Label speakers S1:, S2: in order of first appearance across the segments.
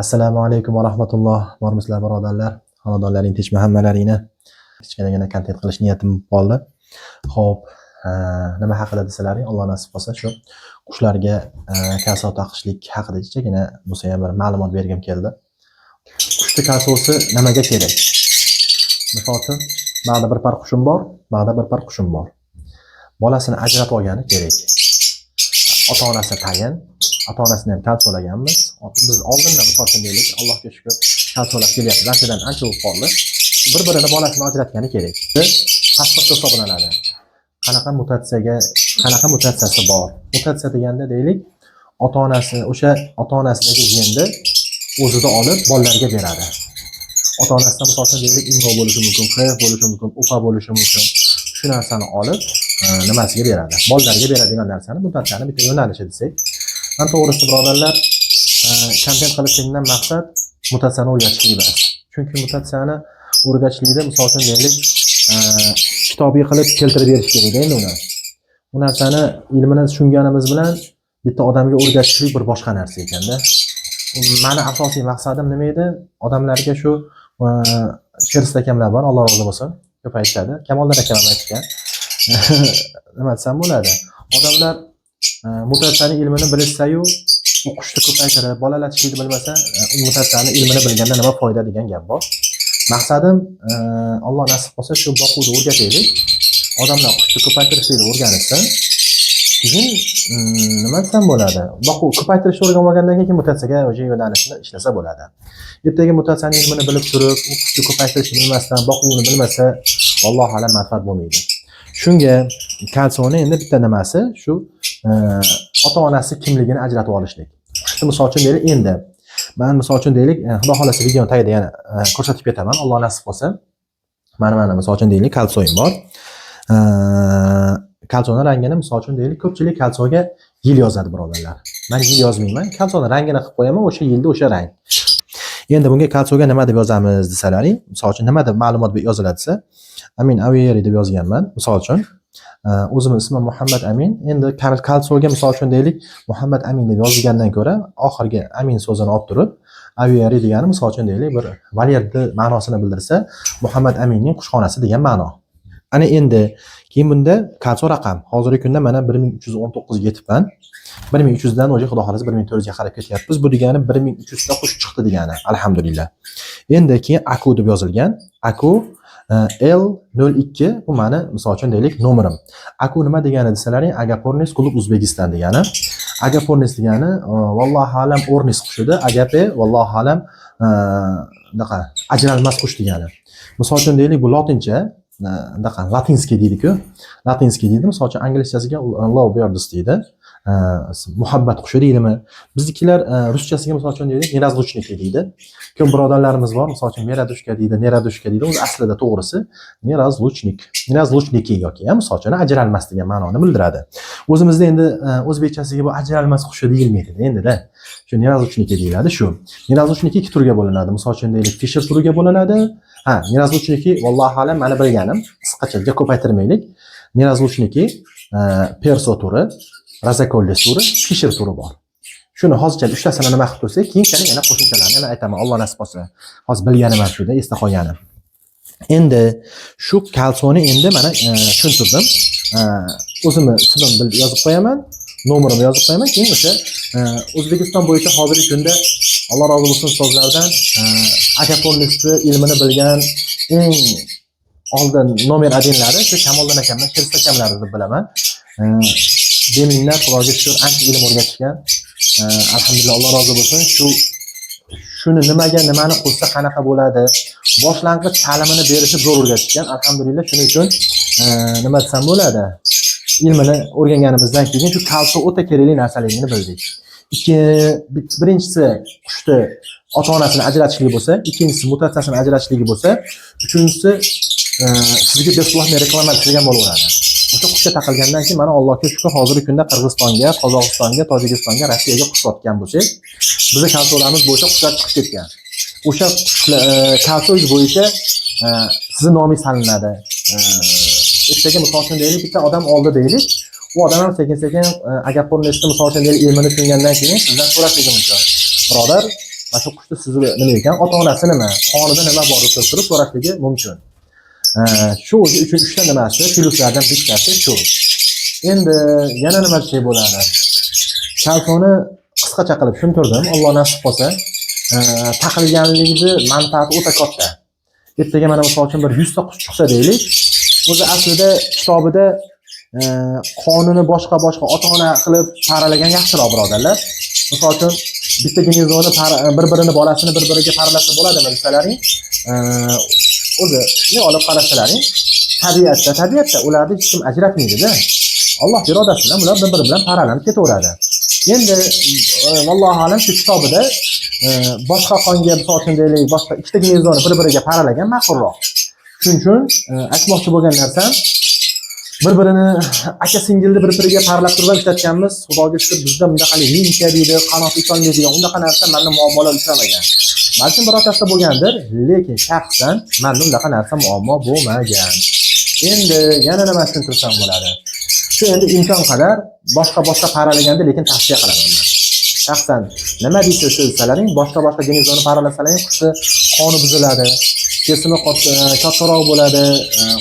S1: Assalomu alaykum va rahmatulloh. Bormisizlar, birodarlar? Xonadonlaring tinchmi hammalaringni? Kichkinagina kontent qilish niyatim qoldi. Xo'p, nima haqida desalaring, Alloh nasib qilsa, shu qushlarga kalso taqishlik haqida kichkina bo'lsa ham bir ma'lumot bergim keldi. Qushni kalsosi nimaga kerak? Misol uchun, menda bir par qushim bor, menda bir par qushim bor. Bolasini ajratib olgani kerak. Ota-onasi tayin, ota-onasini ham kalsolaganmiz. Biz oldindan, misol uchun deylik, Allohga shukur, kalsolab kelyapmiz. Anchadan ancha bo'lib qoldi. Bir-birini bolasini ajratgani kerak. Pasport hisoblanadi. Qanaqa mutatsiyaga, qanaqa mutatsiyasi bor? Mutatsiya deganda, deylik, ota-onasi o'sha ota-onasidagi genni o'zida olib bolalarga beradi. Ota-onasidan, misol uchun deylik, INGO bo'lishi mumkin, FF bo'lishi mumkin, UPA bo'lishi mumkin. Shu narsani olib nimasiga beradi? Bolalarga beradigan narsani mutatsiyani bitta yo'nalishi desak. Man to'g'risi, birodarlar, kontent qilishimdan maqsad mutatsiyani o'rgatishlik emas. Chunki mutatsiyani o'rgatishlikda, misol uchun deylik, kitobiy qilib keltirib berish kerak endi uni. Bu narsani ilmini tushunganimiz bilan bitta odamga o'rgatishlik bir boshqa narsa ekanda. Mani asosiy maqsadim nima edi? Odamlarga shu Sherist akamlar bor, Alloh rozi bo'lsin, ko'p aytishadi. Kamoldir akam ham aytishgan. Nima desam bo'ladi? Odamlar mutatsiyani ilmini bilishsa-yu, o'qishni ko'paytirib, bolalatishlikni bilmasa, u mutatsiyani ilmini bilganda nima foyda degan gap bor. Maqsadim, Alloh nasib qilsa, shu boquvni o'rgataylik. Odamlar qushni ko'paytirishlikni o'rganishsin. Keyin nima desam bo'ladi? Boquv ko'paytirishni o'rganib olgandan keyin mutatsiyaga o'sha yo'nalishini ishlasa bo'ladi. Ertaga mutatsiyani ilmini bilib turib, u qushni ko'paytirishni bilmasdan, boquvni bilmasa, vallohu alam, manfaat bo'lmaydi. Shunga kalsoni endi bitta nimasi shu ota-onasi kimligini ajratib olishlik. Qushni, misol uchun deylik, endi man, misol uchun deylik, xudo xohlasa, videoni tagida yana ko'rsatib ketaman, Alloh nasib qilsa. Mana, misol uchun deylik, kalsoyim bor. Kalsoni rangini, misol uchun deylik, ko'pchilik kalsoga yil yozadi, birodarlar. Man yil yozmayman, kalsoni rangini qilib qo'yaman, o'sha yilda o'sha rang. Endi bunga, kalsoga nima deb yozamiz desalaring, misol uchun nima deb ma'lumot yoziladi desa, Amin Aviary deb yozganman, misol uchun. O'zimni ismim Muhammad Amin. Endi kalsoga, misol uchun deylik, Muhammad Amin deb yozilgandan ko'ra, oxirgi Amin so'zini olib turib, aviary degani, misol uchun deylik, bir volyerni ma'nosini bildirsa, Muhammad Aminning qushxonasi degan ma'no. Ana endi keyin bunda kalso raqam. Hozirgi kunda mana 1319 ga yetibman. 1300 dan o'sha, xudo xohlasa, 1400 ga qarab ketyapmiz. Bu degani 1300 ta qush chiqdi degani. Alhamdulillah. Endi keyin AKU deb yozilgan. AKU L02, bu mani, misol uchun deylik, nomerim. AKU nima degani desalaring, Agapornis Klub O'zbekiston degani. Agapornis degani, vallohu alam, ornis qushida, agape, vallohu alam, unaqa ajralmas qush degani. Misol uchun deylik, bu lotincha, unaqa латинский deydi-ku. Латинский deydi. Misol uchun, inglizchasiga love birds deydi. Muhabbat qushi deydimi? Biznikilar ruschasiga, misol uchun deylik, неразлучники deydi. Ko'p birodarlarimiz bor, misol uchun, meradушка deydi, нерадушка deydi. O'zi aslida to'g'risi неразлучник, неразлучники yoki ham, misol uchun, ajralmas degan ma'noni bildiradi. O'zimizda endi o'zbekchasiga bu ajralmas qushi deyilmaydi endida. Shu неразлучники deyiladi shu. Неразлучники ikki turga bo'linadi. Misol uchun deylik, Fisher turiga bo'linadi. Ha, неразлучники, vallohu alam, mani bilganim, qisqacha, juda ko'paytirmaylik. Неразлучники Perso turi, Rosacollis turi, Fisher turi bor. Shuni hozircha uchtasini nima qilib tursak, keyinchalik yana qo'shimchalarni yana aytaman, Alloh nasib qilsa. Hozir bilganim ham shuda, esda qolganim. Endi shu kalsoni endi mana tushuntirdim. O'zimni ismimni yozib qo'yaman, nomerimni yozib qo'yaman, keyin o'sha O'zbekiston bo'yicha hozirgi kunda, Alloh rozi bo'lsin ustozlardan, agapornisni ilmini bilgan eng oldin номер один lari shu Kamoliddin akamdan, Sherist akamlar deb bilaman. Beminnat, Xudoga shukur, ancha ilm o'rgatishgan. Alhamdulillah, Alloh rozi bo'lsin. Shuni nimaga nimani qo'shsa qanaqa bo'ladi, boshlang'ich ta'limini berishib zo'r o'rgatishgan. Alhamdulillah, shuning uchun nima desam bo'ladi, ilmini o'rganganimizdan keyin shu kalso o'ta kerakli narsaligini bildik. Ikki, birinchisi qushni ota onasini ajratishligi bo'lsa, ikkinchisi mutatsiyasini ajratishligi bo'lsa, uchinchisi sizga бесплатный reklama tushirgan bo'laveradi. O'sha qushga taqilgandan keyin mana, Allohga shukur, hozirgi kunda Qirg'izistonga, Qozog'istonga, Tojikistonga, Rossiyaga qush sotgan bo'lsak, bizni kalsolarimiz bo'yicha qushlar chiqib ketgan. O'sha qushlar kalsoyingiz bo'yicha sizni nomingiz talinadi. Ertaga, misol uchun deylik, bitta odam oldi deylik, u odam ham sekin sekin agapornisni, misol uchun deylik, ilmini tushungandan keyin sizdan so'rashligi mumkin. Birodar, Mana shu qushni sizni nima ekan, ota-onasi nima, qonida nima bor deb turib so'rashligi mumkin. Shu o'zi uchun uchta nimasi, plyuslardan bittasi shu. Endi yana nima desak bo'ladi? Kalsoni qisqacha qilib tushuntirdim. Alloh nasib qilsa, taqilganligini manfaati o'ta katta. Ertaga mana misol uchun bir 100 ta qush chiqsa deylik, o'zi aslida kitobida qonuni boshqa-boshqa ota-ona qilib paralagan yaxshiroq birodarlar. Misol uchun bitta gnezdoni bir-birini bolasini bir-biriga paralasa bo'ladimi desalaring, o'zi ne olib qarasalaring, tabiatda ularni hech kim ajratmaydi-da. Alloh irodasi bilan ular bir-biri bilan paralanib ketaveradi. Endi vallohu alam shu kitobida boshqa qonga misol uchun deylik, boshqa ikkita gnezdoni bir-biriga paralagan ma'qulroq. Shuning uchun aytmoqchi bo'lgan narsam, bir-birini aka singilni bir-biriga paralab turib ishlatganmiz. Xudoga shukr, bizda bundaqa linka deydi, qanot ucholmaydigan undaqa narsa menda muammolar uchramagan. Balkim birortasida bo'lgandir, lekin shaxsan menda undaqa narsa muammo bo'lmagan. Endi yana nima tushuntirsam bo'ladi? Shu endi imkon qadar boshqa paralaganda lekin tavsiya qilaman men. Shaxsan nima deysiz shu desalaring, boshqa gnezdoni paralasalaring qushni qoni buziladi, kesimi kattaroq bo'ladi,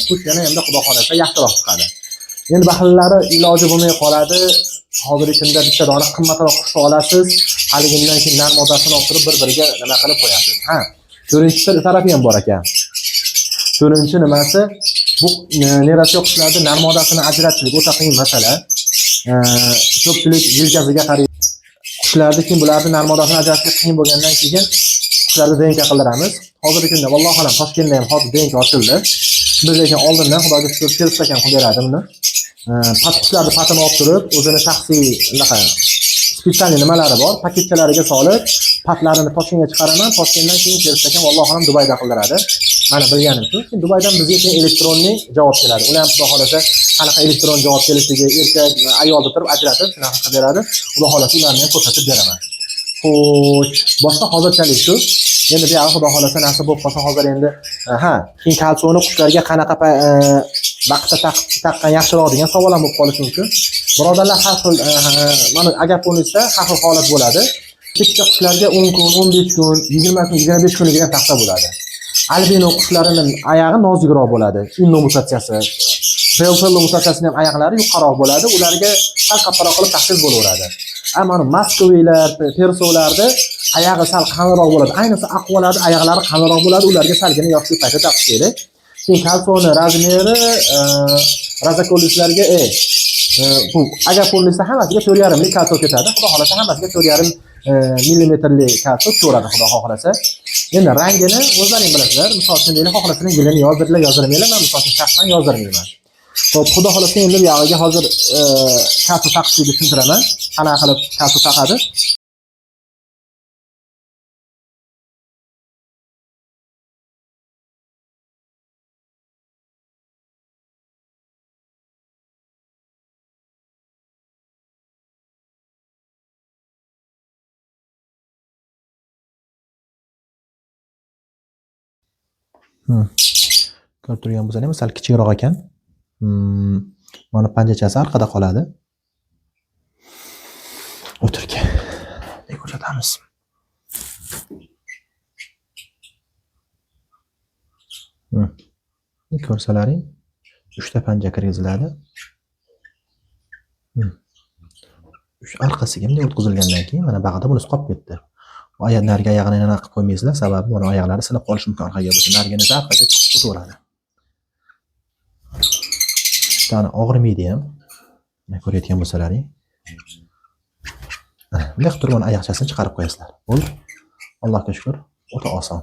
S1: qush yana endi Xudo xolasa yaxshiroq chiqadi. Endi baxillari iloji bo'lmay qoladi. Hozirgi kunda bitta dona qimmatroq qushni olasiz, haligindan keyin nar modasini olib turib bir-biriga nima qilib qo'yasiz. Ha, to'rtinchi tarafi ham bor ekan. To'rtinchi nimasi? Bu nerasi qushlarni nar modasini ajratishlik o'ta qiyin masala. Ko'pchilik yelkasiga qaraydi. Qushlarni keyin bularni nar modasini ajratishlik qiyin bo'lgandan keyin qushlarni DNK qildiramiz. Hozirgi kunda vallohu alam Toshkentda ham hozir DNK ochildi. Biz lekin oldindan Xudoga shukr Perusda ham qilib beradi buni. Qushlarni patini olib turib, o'zini shaxsiy unaqa spetsialniy nimalari bor, paketchalariga solib, patlarini Toshkentga chiqaraman. Toshkentdan keyin Perusda ham vallohu alam Dubayda qildiradi. Mana bilganim shu. Keyin Dubaydan bizga keyin elektronniy javob keladi. Ular ham Xudo xolasa qanaqa elektron javob kelishligi, erkak, ayol deb turib ajratib shunaqa qilib beradi. Xudo xolasa ularni ham ko'rsatib beraman. Xo'sh, boshqa hozirchalik shu. Endi bu yog'i Xudo xolasa nasib bo'lib qolsa hozir endi ha, keyin kalsoni qushlarga qanaqa vaqtda taqqan yaxshiroq degan savol ham bo'lib qolishi mumkin. Birodarlar, har xil mana agar qo'nilsa har xil holat bo'ladi. Kichik qushlarga 10 kun, 15 kun, 20 kun, 25 kunlik ham taxta bo'ladi. Albino qushlarining oyog'i nozikroq bo'ladi. Inno mutatsiyasi, Pelfello mutatsiyasining ham oyoqlari yuqoriroq bo'ladi. Ularga sal kattaroq qilib taxsiz bo'laveradi. Ammo Moskviylar, Persovlarda oyog'i sal qalinroq bo'ladi. Ayniqsa aqvalarda oyoqlari qalinroq bo'ladi. Ularga salgina yoshli paytda taqish kerak. Keyin kalsoni razmeri razakolislarga bu agar qo'llansa hammasiga 4,5 lik kalso ketadi. Xudo xolasa hammasiga 4,5 millimetrli kalso tushaveradi Xudo xohlasa. Endi rangini o'zlaring bilasizlar. Misol uchun deylik, xohlasangiz yilini yozdiringlar, yozdirmanglar. Men misol uchun shaxsan yozdirmayman. Xo'p, Xudo xolasa endi bu yog'iga hozir kalso taqishni tushuntiraman. Qanaqa qilib kalso taqadi? Ko'rib turgan bo'lsangiz, sal kichikroq ekan. Mana panjachasi orqada qoladi. O'tirga. Ko'rsatamiz. Ko'rsalaring, 3 ta panja kirgiziladi. Orqasiga bunday o'tkazilgandan keyin mana bag'ida bunisi qolib ketdi. Bu narigi oyog'ini yana qilib qo'ymaysizlar, sababi mana oyoqlari sinib qolishi mumkin orqaga bo'lsa, narigini orqaga chiqib ketaveradi. Tani og'rimaydi ham. Mana ko'rayotgan bo'lsalaring. Mana bunday qilib turib mana oyoqchasini chiqarib qo'yasizlar. Bo'ldi. Allohga shukr, o'ta oson.